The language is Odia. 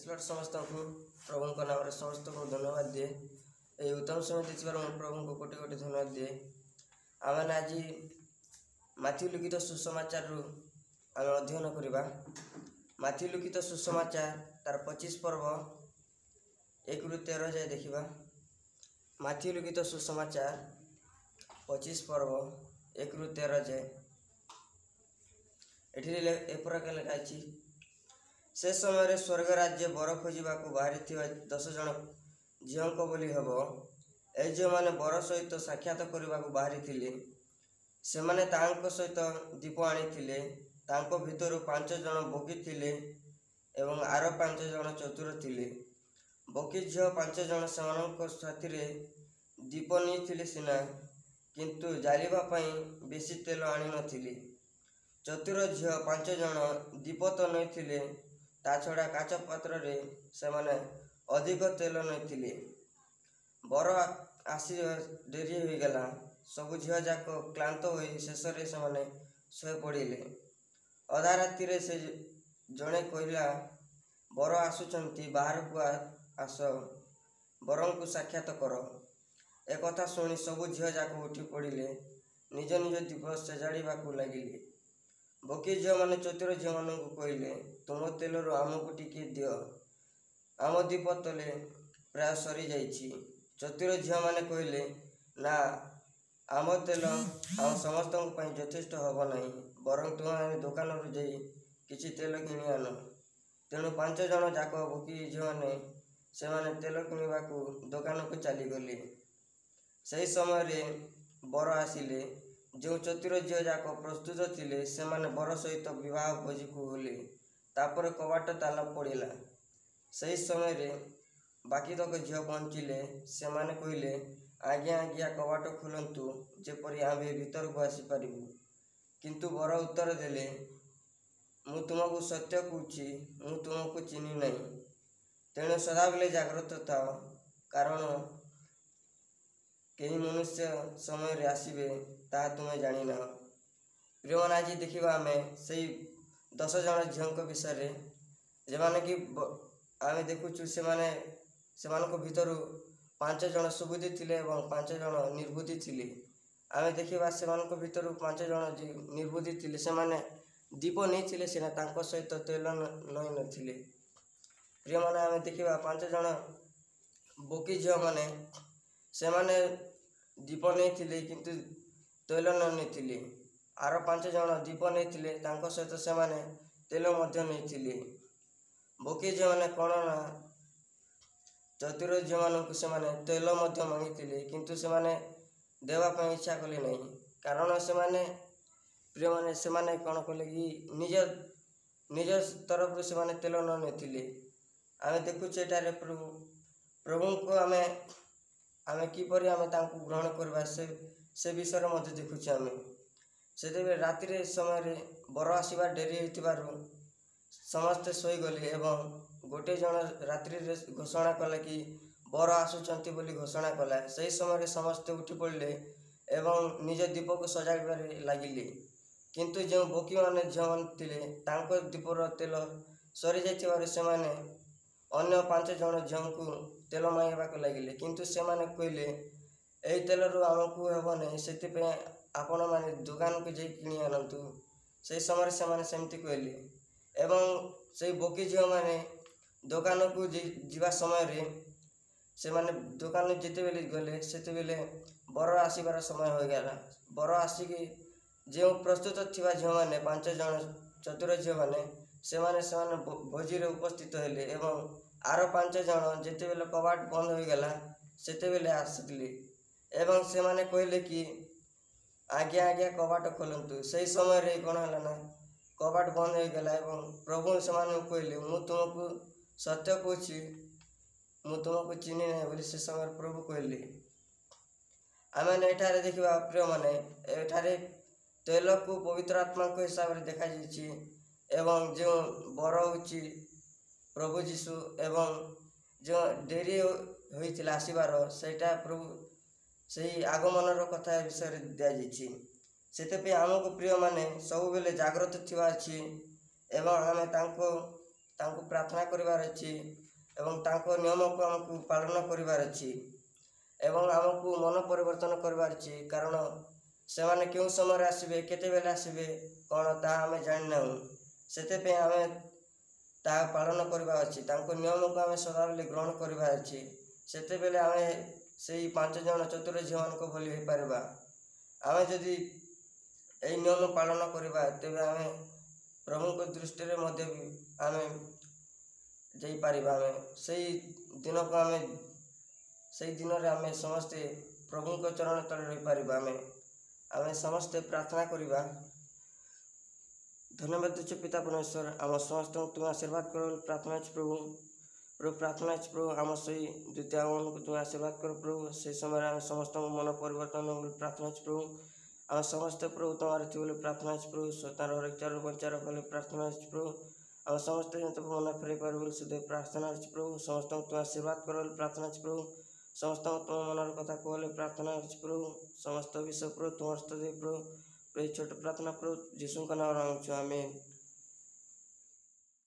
ଲର୍ଡ। ସମସ୍ତଙ୍କୁ ପ୍ରଭୁଙ୍କ ନାମରେ ସମସ୍ତଙ୍କୁ ଧନ୍ୟବାଦ ଦିଏ। ଏହି ଉତ୍ତମ ସମୟ ଦେଇଥିବାରୁ ମୁଁ ପ୍ରଭୁଙ୍କୁ କୋଟି କୋଟି ଧନ୍ୟବାଦ ଦିଏ। ଆମେମାନେ ଆଜି ମାଥିଉ ଲିଖିତ ସୁସମାଚାରରୁ ଆମେ ଅଧ୍ୟୟନ କରିବା। ମାଥିଉ ଲିଖିତ ସୁସମାଚାର ତାର 25 ପର୍ବ 1ରୁ 13 ଯାଏ ଦେଖିବା। ମାଥିଉ ଲିଖିତ ସୁସମାଚାର 25 ପର୍ବ 1ରୁ 13 ଯାଏ। ଏଠିରେ ଏ ପ୍ରକାର ଲେଖା ଅଛି, ସେ ସମୟରେ ସ୍ୱର୍ଗ ରାଜ୍ୟ ବର ଖୋଜିବାକୁ ବାହାରିଥିବା 10 ଜଣ ଝିଅଙ୍କ ଭଳି ହେବ। ଏହି ଝିଅମାନେ ବର ସହିତ ସାକ୍ଷାତ କରିବାକୁ ବାହାରିଥିଲେ। ସେମାନେ ତାହାଙ୍କ ସହିତ ଦୀପ ଆଣିଥିଲେ। ତାଙ୍କ ଭିତରୁ ପାଞ୍ଚ ଜଣ ବୋକି ଥିଲେ ଏବଂ ଆର ପାଞ୍ଚ ଜଣ ଚତୁର ଥିଲେ। ବୋକି ଝିଅ ପାଞ୍ଚ ଜଣ ସେମାନଙ୍କ ସାଥିରେ ଦୀପ ନେଇଥିଲେ ସିନା, କିନ୍ତୁ ଜାଳିବା ପାଇଁ ବେଶୀ ତେଲ ଆଣିନଥିଲେ। ଚତୁର ଝିଅ ପାଞ୍ଚ ଜଣ ଦୀପ ତ ନେଇଥିଲେ, ତା ଛଡ଼ା କାଚ ପାତ୍ରରେ ସେମାନେ ଅଧିକ ତେଲ ନେଇଥିଲେ। ବର ଆସିବା ଡେରି ହୋଇଗଲା। ସବୁ ଝିଅଯାକ କ୍ଳାନ୍ତ ହୋଇ ଶେଷରେ ସେମାନେ ଶୋଇପଡ଼ିଲେ। ଅଧା ରାତିରେ ସେ ଜଣେ କହିଲା, ବର ଆସୁଛନ୍ତି, ବାହାରକୁ ଆସ, ବରଙ୍କୁ ସାକ୍ଷାତ କର। ଏକଥା ଶୁଣି ସବୁ ଝିଅଯାକ ଉଠି ପଡ଼ିଲେ, ନିଜ ନିଜ ଦୀପ ସଜାଡ଼ିବାକୁ ଲାଗିଲେ। ବୋକି ଝିଅମାନେ ଚତୁର ଝିଅମାନଙ୍କୁ କହିଲେ, ତୁମ ତେଲରୁ ଆମକୁ ଟିକିଏ ଦିଅ, ଆମ ଦୀପ ତେଲ ପ୍ରାୟ ସରିଯାଇଛି। ଚତୁର ଝିଅମାନେ କହିଲେ, ନା, ଆମ ତେଲ ଆମ ସମସ୍ତଙ୍କ ପାଇଁ ଯଥେଷ୍ଟ ହେବ ନାହିଁ, ବରଂ ତୁମେମାନେ ଦୋକାନରୁ ଯାଇ କିଛି ତେଲ କିଣି ଆଣ। ତେଣୁ ପାଞ୍ଚ ଜଣ ଯାକ ବୋକି ଝିଅମାନେ ସେମାନେ ତେଲ କିଣିବାକୁ ଦୋକାନକୁ ଚାଲିଗଲେ। ସେହି ସମୟରେ ବର ଆସିଲେ। ଯେଉଁ ଚତୁର ଝିଅ ଯାକ ପ୍ରସ୍ତୁତ ଥିଲେ, ସେମାନେ ବର ସହିତ ବିବାହ ଭୋଜିକୁ ଗଲେ। ତାପରେ କବାଟ ତାଲା ପଡ଼ିଲା। ସେହି ସମୟରେ ବାକିତକ ଝିଅ ପହଞ୍ଚିଲେ। ସେମାନେ କହିଲେ, ଆଜ୍ଞା, ଆଜ୍ଞା, କବାଟ ଖୋଲନ୍ତୁ, ଯେପରି ଆମ୍ଭେ ଭିତରକୁ ଆସିପାରିବୁ। କିନ୍ତୁ ବର ଉତ୍ତର ଦେଲେ, ମୁଁ ତୁମକୁ ସତ୍ୟ କହୁଛି, ମୁଁ ତୁମକୁ ଚିହ୍ନି ନାହିଁ। ତେଣୁ ସଦାବେଳେ ଜାଗ୍ରତ ଥାଅ, କାରଣ କେଉଁ ମନୁଷ୍ୟ ସମୟରେ ଆସିବେ, ତାହା ତୁମେ ଜାଣିନାହ। ପ୍ରିୟମାନେ, ଆଜି ଦେଖିବା ଆମେ ସେଇ 10 ଜଣ ଝିଅଙ୍କ ବିଷୟରେ, ଯେଉଁମାନେ କି ଆମେ ଦେଖୁଛୁ ସେମାନେ ସେମାନଙ୍କ ଭିତରୁ ପାଞ୍ଚ ଜଣ ସୁବୁଦ୍ଧି ଥିଲେ ଏବଂ ପାଞ୍ଚ ଜଣ ନିର୍ବୁଦ୍ଧି ଥିଲେ। ଆମେ ଦେଖିବା, ସେମାନଙ୍କ ଭିତରୁ ପାଞ୍ଚ ଜଣ ନିର୍ବୁଦ୍ଧି ଥିଲେ, ସେମାନେ ଦୀପ ନେଇଥିଲେ ସିନା, ତାଙ୍କ ସହିତ ତେଲ ନେଇନଥିଲେ। ପ୍ରିୟମାନେ, ଆମେ ଦେଖିବା ପାଞ୍ଚ ଜଣ ବୋକି ଝିଅମାନେ, ସେମାନେ ଦୀପ ନେଇଥିଲେ କିନ୍ତୁ ତୈଳ ନ ନେଇଥିଲେ। ଆର ପାଞ୍ଚ ଜଣ ଦୀପ ନେଇଥିଲେ, ତାଙ୍କ ସହିତ ସେମାନେ ତେଲ ମଧ୍ୟ ନେଇଥିଲେ। ବୋକି ଝିଅମାନେ କ'ଣ ନା ଚତୁର ଝିଅମାନଙ୍କୁ ସେମାନେ ତେଲ ମଧ୍ୟ ମାଗିଥିଲେ, କିନ୍ତୁ ସେମାନେ ଦେବା ପାଇଁ ଇଚ୍ଛା କଲେ ନାହିଁ। କାରଣ ସେମାନେ, ପ୍ରିୟମାନେ, ସେମାନେ କ'ଣ କଲେ କି ନିଜ ନିଜ ତରଫରୁ ସେମାନେ ତେଲ ନ ନେଇଥିଲେ। ଆମେ ଦେଖୁଛୁ ଏଠାରେ ପ୍ରଭୁଙ୍କୁ ଆମେ କିପରି ଆମେ ତାଙ୍କୁ ଗ୍ରହଣ କରିବା, ସେ ବିଷୟରେ ମଧ୍ୟ ଦେଖୁଛୁ ଆମେ। ସେତେବେଳେ ରାତିରେ ସମୟରେ ବର ଆସିବା ଡେରି ହୋଇଥିବାରୁ ସମସ୍ତେ ଶୋଇଗଲେ ଏବଂ ଗୋଟେ ଜଣ ରାତ୍ରିରେ ଘୋଷଣା କଲା କି ବର ଆସୁଛନ୍ତି ବୋଲି ଘୋଷଣା କଲା। ସେହି ସମୟରେ ସମସ୍ତେ ଉଠି ପଡ଼ିଲେ ଏବଂ ନିଜ ଦୀପକୁ ସଜାଡ଼ିବାରେ ଲାଗିଲେ। କିନ୍ତୁ ଯେଉଁ ବୋକିମାନେ ଝିଅମାନେ ଥିଲେ, ତାଙ୍କ ଦୀପର ତେଲ ସରିଯାଇଥିବାରୁ ସେମାନେ ଅନ୍ୟ ପାଞ୍ଚ ଜଣ ଝିଅଙ୍କୁ ତେଲ ମାଗିବାକୁ ଲାଗିଲେ। କିନ୍ତୁ ସେମାନେ କହିଲେ, ଏହି ତେଲରୁ ଆମକୁ ହେବ ନାହିଁ, ସେଥିପାଇଁ ଆପଣମାନେ ଦୋକାନକୁ ଯାଇ କିଣି ଆଣନ୍ତୁ। ସେହି ସମୟରେ ସେମାନେ ସେମିତି କହିଲେ ଏବଂ ସେଇ ବୋକି ଝିଅମାନେ ଦୋକାନକୁ ଯିବା ସମୟରେ, ସେମାନେ ଦୋକାନ ଯେତେବେଳେ ଗଲେ, ସେତେବେଳେ ବର ଆସିବାର ସମୟ ହୋଇଗଲା। ବର ଆସିକି ଯେଉଁ ପ୍ରସ୍ତୁତ ଥିବା ଝିଅମାନେ, ପାଞ୍ଚ ଜଣ ଚତୁର ଝିଅମାନେ, ସେମାନେ ସେମାନେ ଭୋଜିରେ ଉପସ୍ଥିତ ହେଲେ ଏବଂ ଆର ପାଞ୍ଚ ଜଣ ଯେତେବେଳେ କବାଟ ବନ୍ଦ ହୋଇଗଲା, ସେତେବେଳେ ଆସିଥିଲେ ଏବଂ ସେମାନେ କହିଲେ କି ଆଜ୍ଞା, ଆଜ୍ଞା, କବାଟ ଖୋଲନ୍ତୁ। ସେହି ସମୟରେ କ'ଣ ହେଲା ନା କବାଟ ବନ୍ଦ ହୋଇଗଲା ଏବଂ ପ୍ରଭୁ ସେମାନଙ୍କୁ କହିଲେ, ମୁଁ ତୁମକୁ ସତ୍ୟ କହୁଛି, ମୁଁ ତୁମକୁ ଚିହ୍ନି ନାହିଁ ବୋଲି ସେ ସମୟରେ ପ୍ରଭୁ କହିଲେ। ଆମେମାନେ ଏଠାରେ ଦେଖିବା, ପ୍ରିୟମାନେ, ଏଠାରେ ତେଲକୁ ପବିତ୍ର ଆତ୍ମାଙ୍କ ହିସାବରେ ଦେଖାଯାଇଛି ଏବଂ ଯେଉଁ ବର ହେଉଛି ପ୍ରଭୁ ଯୀଶୁ ଏବଂ ଯେଉଁ ଡେରି ହୋଇଥିଲା ଆସିବାର, ସେଇଟା ପ୍ରଭୁ ସେହି ଆଗମନର କଥା ବିଷୟରେ ଦିଆଯାଇଛି। ସେଥିପାଇଁ ଆମକୁ, ପ୍ରିୟମାନେ, ସବୁବେଳେ ଜାଗ୍ରତ ଥିବା ଅଛି ଏବଂ ଆମେ ତାଙ୍କୁ ତାଙ୍କୁ ପ୍ରାର୍ଥନା କରିବାର ଅଛି ଏବଂ ତାଙ୍କ ନିୟମକୁ ଆମକୁ ପାଳନ କରିବାର ଅଛି ଏବଂ ଆମକୁ ମନ ପରିବର୍ତ୍ତନ କରିବାର ଅଛି, କାରଣ ସେମାନେ କେଉଁ ସମୟରେ ଆସିବେ, କେତେବେଳେ ଆସିବେ କ'ଣ ତାହା ଆମେ ଜାଣିନାହୁଁ। ସେଥିପାଇଁ ଆମେ ତାହା ପାଳନ କରିବା ଅଛି, ତାଙ୍କ ନିୟମକୁ ଆମେ ସଦାବେଳେ ଗ୍ରହଣ କରିବା ଅଛି। ସେତେବେଳେ ଆମେ ସେଇ 5 ଜଣ ଚତୁର ଝିଅମାନଙ୍କ ଭଳି ହୋଇପାରିବା। ଆମେ ଯଦି ଏହି ନିୟମ ପାଳନ କରିବା, ତେବେ ଆମେ ପ୍ରଭୁଙ୍କ ଦୃଷ୍ଟିରେ ମଧ୍ୟ ଆମେ ଯାଇପାରିବା। ଆମେ ସେଇ ଦିନକୁ ଆମେ ସେଇ ଦିନରେ ଆମେ ସମସ୍ତେ ପ୍ରଭୁଙ୍କ ଚରଣ ତଳେ ରହିପାରିବା। ଆମେ ସମସ୍ତେ ପ୍ରାର୍ଥନା କରିବା। ଧନ୍ୟବାଦ ଦେଉଛୁ ପିତା ପରମେଶ୍ୱର, ଆମ ସମସ୍ତଙ୍କୁ ତୁମେ ଆଶୀର୍ବାଦ କର ବୋଲି ପ୍ରାର୍ଥନା ଅଛି ପ୍ରଭୁ। ପ୍ରଭୁ ପ୍ରାର୍ଥନା ଅଛି ପ୍ରଭୁ, ଆମ ସେଇ ଦ୍ୱିତୀୟ ଆଗମନକୁ ତୁମେ ଆଶୀର୍ବାଦ କର ପ୍ରଭୁ। ସେହି ସମୟରେ ଆମେ ସମସ୍ତଙ୍କ ମନ ପରିବର୍ତ୍ତନ ବୋଲି ପ୍ରାର୍ଥନା ଅଛି ପ୍ରଭୁ। ଆମେ ସମସ୍ତେ ପ୍ରଭୁ ତୁମର ଥିବୁ ବୋଲି ପ୍ରାର୍ଥନା ଅଛି ପ୍ରଭୁ। ଶୈତାନର ହରେକ ଚାଲରୁ ବଞ୍ଚାଇ ରଖ ବୋଲି ପ୍ରାର୍ଥନା ଅଛି ପ୍ରଭୁ। ଆମେ ସମସ୍ତେ ଯେମିତି ମନ ଫେରାଇ ପାରିବୁ ବୋଲି ସୁଧେ ପ୍ରାର୍ଥନା ଅଛି ପ୍ରଭୁ। ସମସ୍ତଙ୍କୁ ତୁମେ ଆଶୀର୍ବାଦ କର ବୋଲି ପ୍ରାର୍ଥନା ଅଛି ପ୍ରଭୁ। ସମସ୍ତଙ୍କୁ ତୁମ ମନର କଥା କୁହ ବୋଲି ପ୍ରାର୍ଥନା ଅଛି ପ୍ରଭୁ। ସମସ୍ତ ବିଷୟ ପ୍ରଭୁ ତୁମର ହସ୍ତ ଦେଇ ପ୍ରଭୁ, ଏହି ଛୋଟ ପ୍ରାର୍ଥନା ପ୍ରଭୁ ଯୀଶୁଙ୍କ ନାମରେ ମାଗୁଛୁ, ଆମେନ୍।